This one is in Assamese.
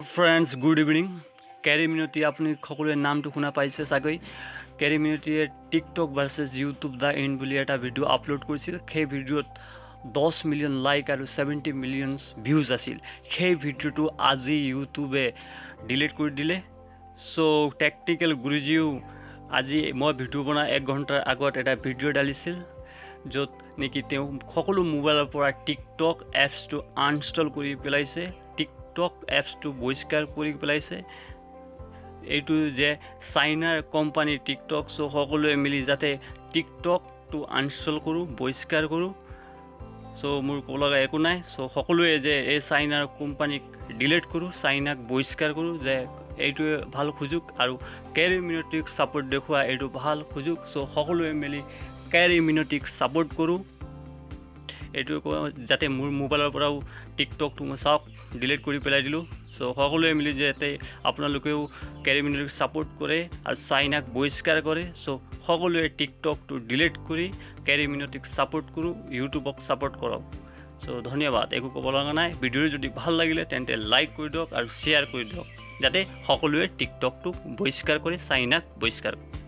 Friends, good evening. Keri Minoti, আপুনি সকলোৱে নামটো শুনা পাইছে চাগৈ। কেৰি মিনতিয়ে TikTok versus YouTube the end বুলি এটা ভিডিঅ' আপলোড কৰিছিল। সেই ভিডিঅ'ত 10 মিলিয়ন লাইক আৰু 70 মিলিয়নছ ভিউজ আছিল। সেই ভিডিঅ'টো আজি ইউটিউবে ডিলিট কৰি দিলে। চ' টেকনিকেল গুৰুজীও আজি মই ভিডিঅ' বনোৱা এক ঘণ্টাৰ আগত এটা ভিডিঅ' ডালিছিল, য'ত নেকি তেওঁ সকলো মোবাইলৰ পৰা টিকটক এপছটো আনইনষ্টল কৰি পেলাইছে, টিকটক এপছটো বহিষ্কাৰ কৰি পেলাইছে। এইটো যে চাইনাৰ কোম্পানী টিকটক। চ' সকলোৱে মিলি যাতে টিকটকটো আনইনষ্টল কৰোঁ, বহিষ্কাৰ কৰোঁ। চ' মোৰ ক'ব লগা একো নাই। চ' সকলোৱে যে এই চাইনাৰ কোম্পানীক ডিলিট কৰোঁ, চাইনাক বহিষ্কাৰ কৰোঁ, যে এইটোৱে ভাল সুযোগ আৰু কেৰি মিনতিক ছাপোৰ্ট দেখুওৱা এইটো ভাল সুযোগ। চ' সকলোৱে মিলি কেৰি মিনতিক ছাপোৰ্ট কৰোঁ, এইটোৱে কওঁ, যাতে মোৰ মোবাইলৰ পৰাও টিকটকটো মই চাওক ডিলিট কৰি পেলাই দিলোঁ। চ' সকলোৱে মিলি যাতে আপোনালোকেও কেৰি মিনতিক ছাপোৰ্ট কৰে আৰু চাইনাক বহিষ্কাৰ কৰে। চ' সকলোৱে টিকটকটো ডিলিট কৰি কেৰি মিনতিক ছাপোৰ্ট কৰোঁ, ইউটিউবক ছাপোৰ্ট কৰক। চ' ধন্যবাদ, একো ক'ব লগা নাই। ভিডিঅ' যদি ভাল লাগিলে তেন্তে লাইক কৰি দিয়ক আৰু শ্বেয়াৰ কৰি দিয়ক, যাতে সকলোৱে টিকটকটো বহিষ্কাৰ কৰি চাইনাক বহিষ্কাৰ কৰে।